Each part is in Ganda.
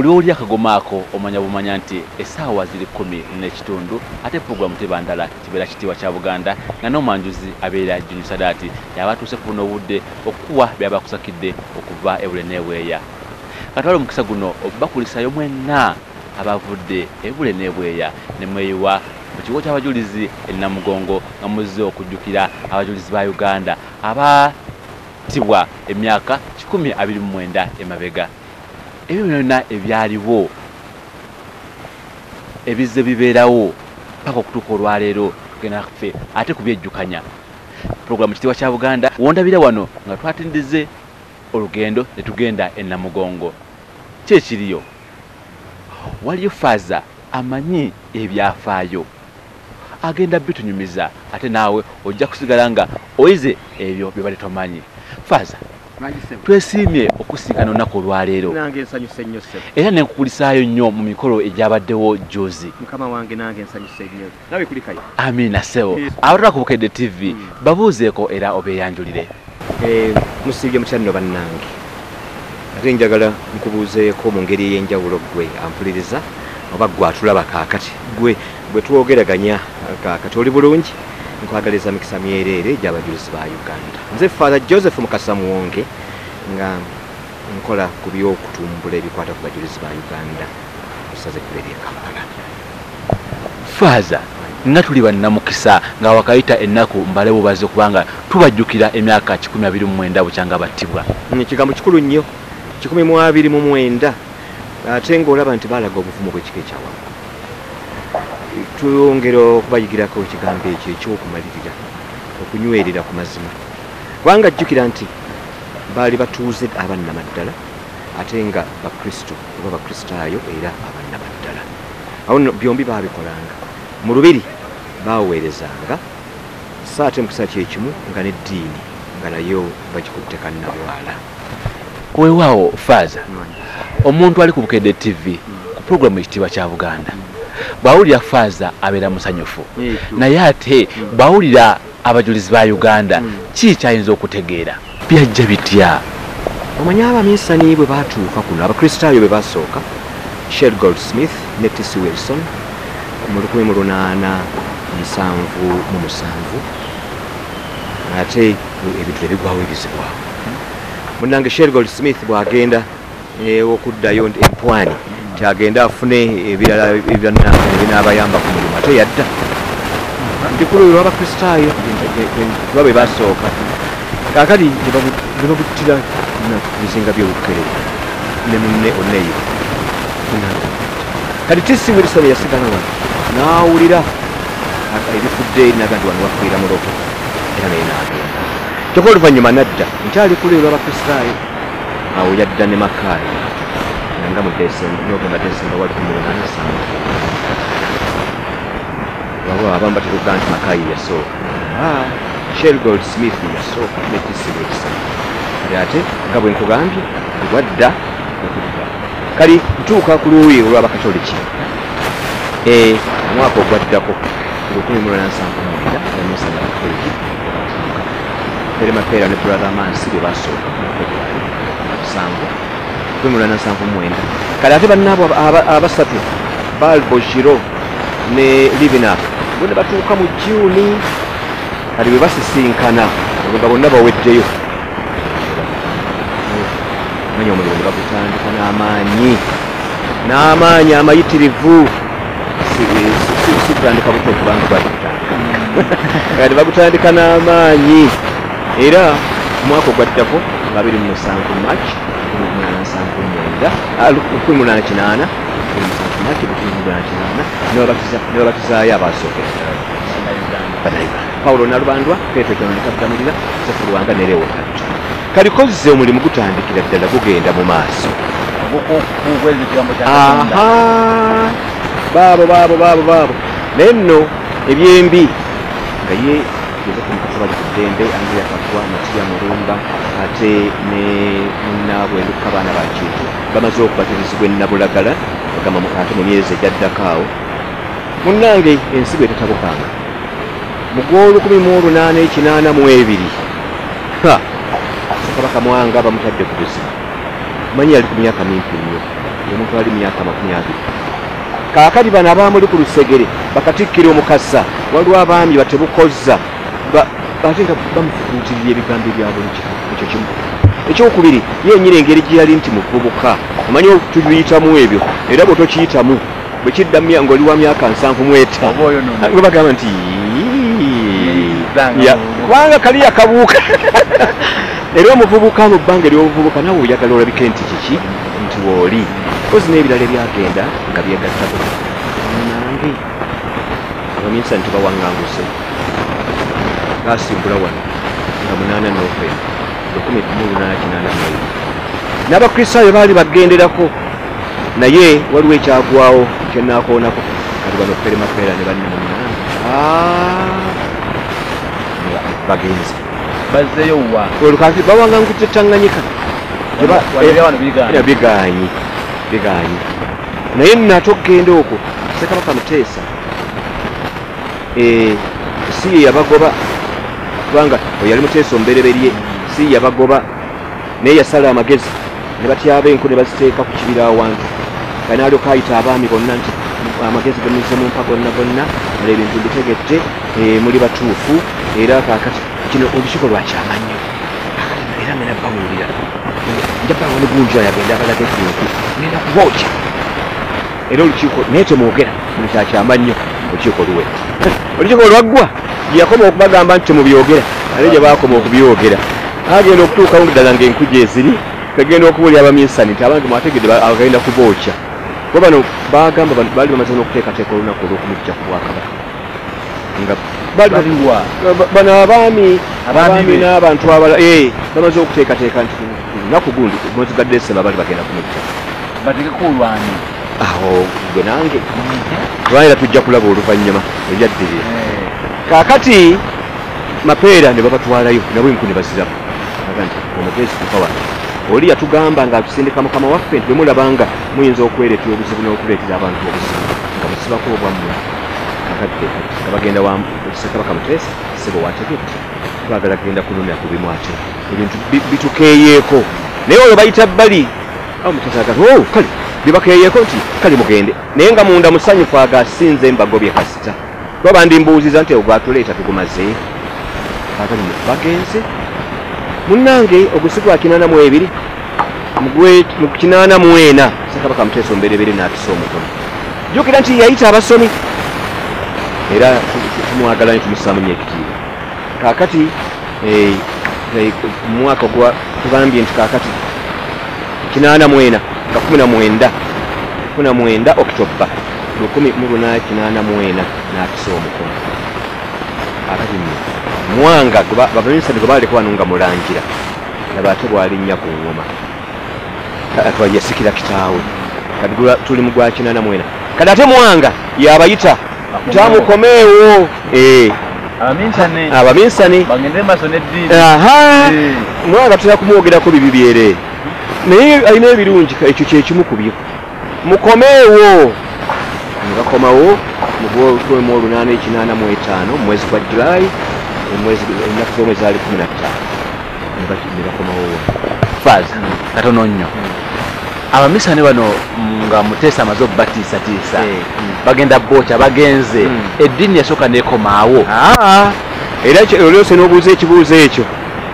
Buli w'oli akagoma ako omanya bumanya nti essaawa ziri 10:15, ate puroguramu teba ndala, kibeera Kitiibwa kya Buganda, nga n'omwanjuzi abeera Juni Sadaati yaba atuuse ku buno obudde okukuwa byaba akusakidde okuva ebule n'ebweya. Katwale omukisa guno okubakulisayo mwenna abavudde ebule n'ebweya ne mweyiwa mu kigo ky'abajulizi e Namugongo, nga muzze okujjukira abajulizi ba Uganda abattibwa emyaka 129 emabega. Ebyo byonna ebyaliwo ebizze bibeerawo paka okutuuka olwaleero, tugenda ffe ate kubyejjukanya. Puroguramu Kitiibwa kya Buganda wondabira wano nga twatindize olugendo ne tugenda e Namugongo. Ki ekiriyo? Waliyo faaza amanyi ebyafaayo, agenda bitunyumiza, ate naawe ojja kusigala nga oyize ebyo bye bali tomanyi. Faaza, twesiimye okusinkana olunaku olwaleero. Nange nsanyuse nnyo, ssebo. Era nenkukulisaayo nnyo mu mikolo egyabaddewo juzi. Mukama wange, nange nsanyuse nnyo. Nawe kulikayo. Amiina, ssebo. Abatula ku Bukedde TV babuuzeeko era obeeyanjulire. Musiibye mutya nno bannange? Ate njagala nkubuuzeeko mu ngeri ey'enjawulo, ggwe ampuliriza oba ggwe atulaba kaakati, ggwe bwe twogeraganya kaakati, oli bulungi? Nkwagaliza mikisa myereere egy'abajulizi ba Uganda. Nze Father Joseph Mukasa Muwonge, nga nkola ku by'okutumbula ebikwata ku bajulizi ba Uganda mu ssaza ekkulu ery'e Kampala. Faaza, nga tuli bannamukisa nga wakayita ennaku mbale bubaze kubanga tubajjukira emyaka 129 bukyanga battibwa. Ekigambo kikulu nnyo, 129, ate ng'olaba nti baalaga obuvumu bw'ekika ekyawaggulu. Twongera okubayigirako ekigambo ekyo ekyokumalirira okunywerera ku mazima, kubanga jjukira nti baali batuuze abannamaddala, ate nga bakristo oba bakristaayo era abannamaddala. Awo nno byombi baabikolanga. Mu lubiri baaweerezanga so ate mu kiseera kyekimu nga n'eddiini nga nayo bagikutte kannabwala. Weewaawo faaza, omuntu ali ku Bukedde TV ku puroguramu Ekitiibwa kya Buganda bw'awulira faaza abeera musanyufu, naye ate bw'awulira abajulizi ba Uganda ki kyayinza okutegeera? Byajja bitya? Omanyi abaminsani bwe batuuka kuno, abakristaayo bwe basooka, Shel Goldsmith ne T.C. Wilson mu 1877, ate ebintu ebigwawo ebizibu awo. Munnange Shel Goldsmith bw'agenda okuddayo empwani nti agende afune ebirala ebinaabayamba ku mulimu, ate yadda nti ku luuyi lw'abakristaayo kuba bwe basooka. Kaakati ne babuttira ku bizinga by'Olukerere ne munne Oneyo. Kati T.C. Wilson yasigala wano n'awulira ebifudde eri, naga nti wano wafiira muloko, era naye n'agenda. Kyokka oluvannyuma nadda nkyali ku luuyi lw'abakristaayo. Awo yadda ne Makaayi nga mu November, December wa 1870. Waba abamu batera okugamba nti Makaayi yasooka. Shel Goldsmith yasooka ne T.C. Wilson. Kati ate nga bwe nkugambye, wadda okudda kali ntuuka ku luuyi olw'abakatoliki. Omwaka ogwaddako, 1879, abaminsani abakatoliki batuuka. Pere Mapeera ne Brother Mansi be basooka mu February 7, 1879. Kale ate bannaabwe abasatu, Balbo, Giraud ne Livinhac, bo ne batuuka mu Juni. Kati bwe basisinkana nga bonna baweddeyo, manya omulimu ne bagutandika n'amaanyi, n'amaanyi amayitirivu. Si kutandika buto, kubanga gwali kutandika, kati bagutandika n'amaanyi. Era omwaka ogwaddako nga 27 March 1879, 1880, 27 March 1880, ne babatizaayo abasookera ddala bannayuganda: Paulo Nalubandwa, Petro John Ddamulira, Yosefu Lwanga ne Lewo Katto. Kalikozze omulimu gutandikira ddala gugenda mu maaso. Aha, baabo baabo baabo baabo. Naye nno ebyembi nga ye Yosefu Mukasa bali ku ddembe, Andrea Kaggwa, Matiya Mulumba, ate ne munnaabwe Lukka baana ba Kintu bamaze okubatirizibwa ennabulagala. Bagamba ate mu myezi egyaddako awo, munnange, ensi bwe tetabukanga, mu gw'olukumi mu olunaana ekinaana mu ebiri, Ssekabaka Mwanga bamutadde ku buzibu. Manyi yali ku myaka mimpi nnyo. Omuntu ali myaka 20. Kaakati bano abaamuli ku lusegere bakatikkira Omukasa, waliwo abaami batebukozza ate nga bamufukuutirira ebigambo ebya buli kika. Ekyo kimu. Ekyokubiri, yennyini engeri gye yali nti muvubuka, omanyi tubiyitamu ebyo, era bw'otokiyitamu bwe kidda ng'oli wa myaka 75 nga bagamba nti kubanga kali yakabuuka. Era omuvubuka mu bbanga ery'obuvubuka nawe oyagala olabike nti kiki nti wooli. Kozi n'ebirala ebyagenda nga byegattako. Nange abaminsani tebawaŋŋanguse, baasimbula wano nga 8 Novemba 1882. N'abakristaayo baali bagenderako, naye waliwo ekyagwawo kyenaakoonako. Kati bano Pere Mapeera ne banne munnange bagenze bazzeeyo wa olwo kati bawaŋŋangudde Tanganyika. Bigaanyi bigaanyi. Naye nno ate okugenda okwo Ssekabaka Muteesa si ye yabagoba, kubanga oyo yali Muteesa omubereberye, si ye yabagoba, naye yasala amagezi ne batyaba enku ne baziteeka ku kibira awantu. Kati n'alyoka ayita abaami bonna nti amagezi gemuzze mumpa gonna gonna, ala ebintu mbitegedde, muli batuufu, era kaakati kino olukiiko lwakyama nnyo. Era ngenda babuulira, nja bawa ne gunjula yagenda abalaga ebintu, ngenda kubookya. Era olukiiko naye temwogera, kino kyakyama nnyo, olukiiko luwedde. Olukiiko lwaggwa, gye yakoma okubagamba nti temubyogera, ate gye baakoma okubyogera agenda okutuukawo ddala ng'enku gye ziri, gagenda okubuulira abaminsani nti abange mwategedde agenda kubookya. Bo bano bagamba baali bamaze n'okuteekateeka olunaku olw'okumujja ku bwakabaka. Nga bano abaami n'abantu abalala bamaze okuteekateeka nti lunaku gundi mwezi gwa Desemba baali bagenda kumujja. Bategeke olwani. Awo gwe nange lwanira tujja kulaba oluvannyuma ebyaddirira. Kaakati Mapeera ne babatwalayo nabo enku ne baziraba. Aga nti omugezi tuka wano. Oli yatugamba ng'atusindika mukama waffe nti bwe mulabanga muyinza okwereetera obuzibu n'okuleetera abantu obuzibu nga musibako obwammwe. Kakadde nga bagenda wa Ssekabaka Muteesa, ssebo wategedde twagala kugenda kunona ku bimu ate ebintu bitukeeyeeko. Naye olwo bayita bbali awo Muteesa agamba oh kale bibakeeyeeko nti kale mugende, naye nga munda musanyufu aga sinze mbagobye kasita kuba bandimbuuziza nti ogwatuleeta tugumaze. Kaakati bagenze munnange ogusi gwa 82 mu 84 Ssekabaka Muteesa omubereberye n'akisa omukono. Jjukira nti yayita abasomi era tumwagala nnyo, tumussaamu nnyo ekitiibwa. Kaakati mu mwaka gwa tugambye nti kaakati 84 nga 19 Okitoba 1884 n'akisa omukono. Kaakati nno Mwanga babaminsani gwe baaleka wano nga mulangira, laba ate bw'alinnya ku ngoma yasikira kitaawe. Kati tuli mu gwa 84. Kati ate Mwanga yabayita nti amukomeewo abaminsani bagende maaso n'eddiini. Mwanga tutera kumwogerako bibi byereere, naye alina ebirungi, ekyo kyekimu ku byo. Mukomeewo. Ne bakomawo mu 1885 mu mwezi gwa Julayi, ennaku z'omwezi zaali 15, ne bakomawo. Faaza katono nnyo. Abamisani bano nga Muteesa amaze okubatiisatiisa bagenda bookya, bagenze eddiini yasooka neekomaawo. Era olyose n'obuuza ekibuuzo ekyo,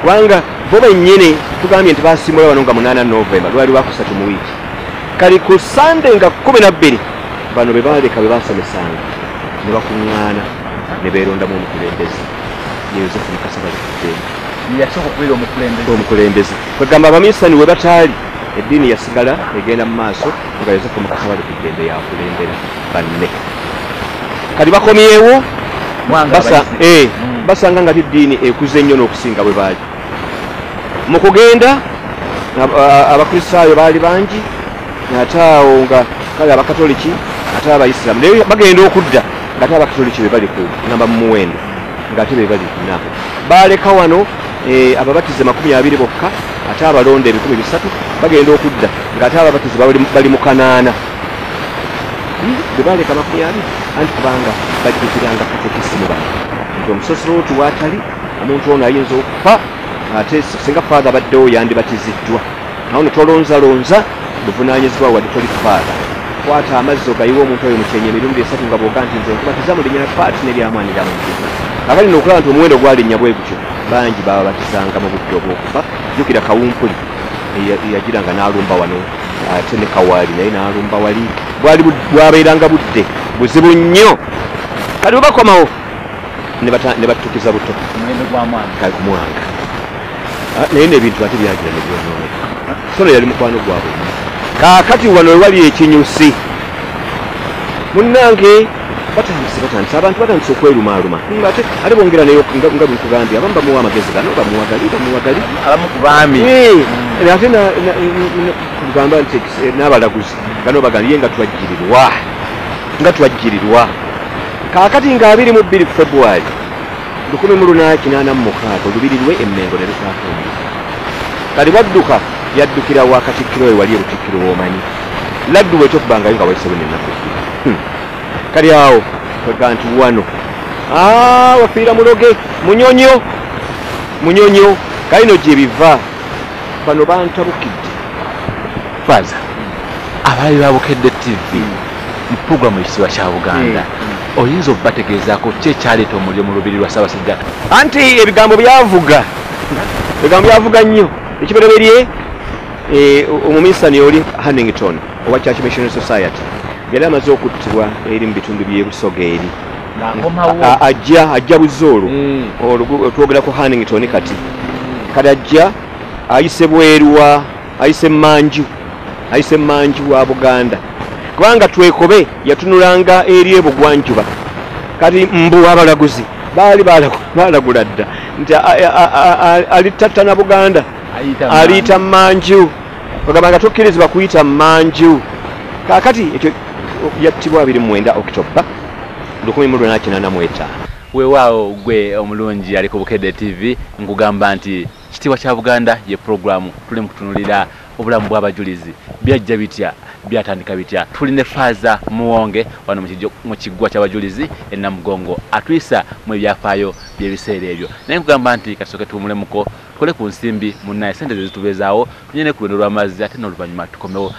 kubanga bo bennyini tugambye nti basimbula wano nga 8 Novemba, lwali lwakusatu mu wiiki. Kali ku Sande nga 12 bano be baaleka be baasomesanga ne bakuŋŋaana ne beerondamu omukulembeze, ye Yosefu Mukasa Balikuddembe yasooka okubeera omukulembeze. Omukulembeze kwegamba abaminsani we bataali, eddiini yasigala egenda mu maaso nga Yosefu Mukasa Balikuddembe yakulembera banne. Kati bakomyewo basanga nga eddiini ekuze nnyo n'okusinga bwe baali. Mu kugenda abakristaayo baali bangi, ate awo nga kale abakatoliki ate abayisiraamu, naye bagenda okudda ng'ate abakatoliki be bali ku namba mu muwendo, ng'ate be bali nabo. Baaleka wano ababatize 20 bokka, ate abalonda 300. Bagenda okudda ng'ate ababatize bali mu 8. Be baaleka 20, anti kubanga bajjukiranga katekisimu bano nti omusosodooti waatali omuntu ono ayinza okufa, ate singa faatha abaddewo yandibatiziddwa. Nawo ne tolonzalonza Buvunaanyizibwa wadde toli father. Kwata amazzi ogayiwa omuntu oyo mukyenyi emirundi 3 nga bw'oga nti nze nkubatiza mu linnya lya Paati n'erya Mwana n'erya Mwoyo. Kakati nno okulaba nti omuwendo gwalinnya bwe gutyo, bangi baba batizanga mu budde obw'okufa. Jjukira Kawumpuli yagiranga n'alumba wano, ate ne Kawaali naye n'alumba wali. Bwali bwabeeranga budde buzibu nnyo. Kati bwe bakomawo ne battukiza buto ku Mwanga. Naye n'ebintu ate byagira ne byonooneka. So yali mukwano gwabwe. Kaakati wano wewali ekinyusi munnange, batandise abantu batandise okwerumaaluma, ate bongera nayo nga bwe nkugambye, abamu bamuwa amagezi gano, bamuwagali abamu ku baami, ate kugamba nti n'abalaguzi gano bagambye nga twajjirirwa. Kaakati nga 22 February 1886 olubiri lwe Emmengo ne lukwata omuliro. Kati bwadduka yaddukira wa Katikkiro we wali Butikkiro w'omanyi laddu bwe tokubangayo nga wayisewo n'ennaku bbiri. Kati awo kwega nti wano wafiira muloge munyonyo kalino gye biva. Bano bantabukidde. Faaza, abalabi ba Bukedde TV mu pulogulaamu Ekitiibwa kya Buganda, oyinza okubategeezaako ki ekyaleeta omuliro mu lubiri lwa Ssaabasajja? Anti ebigambo byavuga nnyo. Ekibereberye omuminsani oli Hannington owa Church Missionary Society yali amaze okuttibwa eri mu bitundu by'e Busoga eri. Ajja Buzoolo, twogera ku Hannington kati. Kati ajja ayise bweru ayise mmanju wa Buganda, kubanga Twekobe yatunulanga eri ebugwanjuba. Kati mbu abalaguzi baali balagula dda nti alitattana Buganda aliyita mmanju, ogamba nga tokkirizibwa kuyita mmanju. Kaakati ekyo yattibwa 29 October 1885. Weewaawo gwe omulungi ali ku Bukedde TV, nkugamba nti Kitiibwa kya Buganda ye pulogulaamu tuli mu kutunuulira obulamu bw'abajulizi, byajja bitya, byatandika bitya. Tuli ne Faaza Muwonge wano mu kiggwa ky'abajulizi e Namugongo, atuyisa mu ebyafaayo by'ebiseera ebyo. Naye nkugamba nti katusooke tuwumulemuko, tukole ku nsimbi munnaye, sente ze zitubeezaawo, tunyene ku lwendo lw'amazzi ate n'oluvannyuma tukomewo.